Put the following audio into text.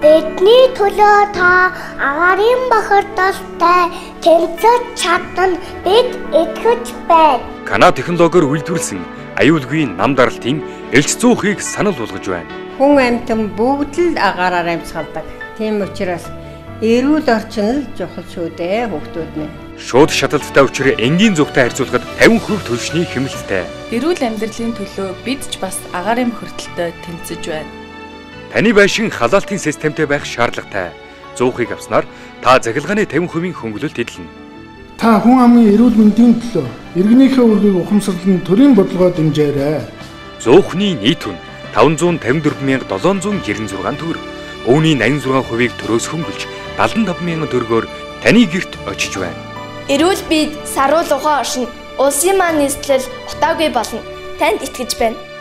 Бидний төлөө та агаарын бохирдолтой тэмцэж чадна, бид итгэж байна. Канада технологиор үйлдвэрлэсэн аюулгүй нам даралтын элч зуухыг санал болгож байна. Хүн амьтан бүгд л агаараар амьсгалдаг. Тийм учраас эрүүл орчин л чухал шүү дээ, хүүхдүүд минь. Шууд шаталттай учир энгийн зүгтэй харьцуулахад 50% түлшний хэмнэлттэй. Эрүүл амьдралын төлөө бид ч бас агаарын бохирдолтой тэмцэж байна. Таны байшин халаалтын системтэй байх шаардлагатай. Зуухыг авснаар та цахилгааны 50% хөнгөлөлт эдлэнэ. Та хүн амын эрүүл мэндийн төлөө иргэнийхээ үүргийг ухамсарлан төрийн бодлогоо дэмжээрэй. Зуухны нийт үн 554 796 төгрөг. Үүний 86%-ийг төрөөс хөнгөлж 75 мянган төгрөгөөр таны гэрт очиж байна. Эрүүл бид саруул ухаан оршино. Улсын маань нийслэл утаагүй болно. Танд итгэж байна.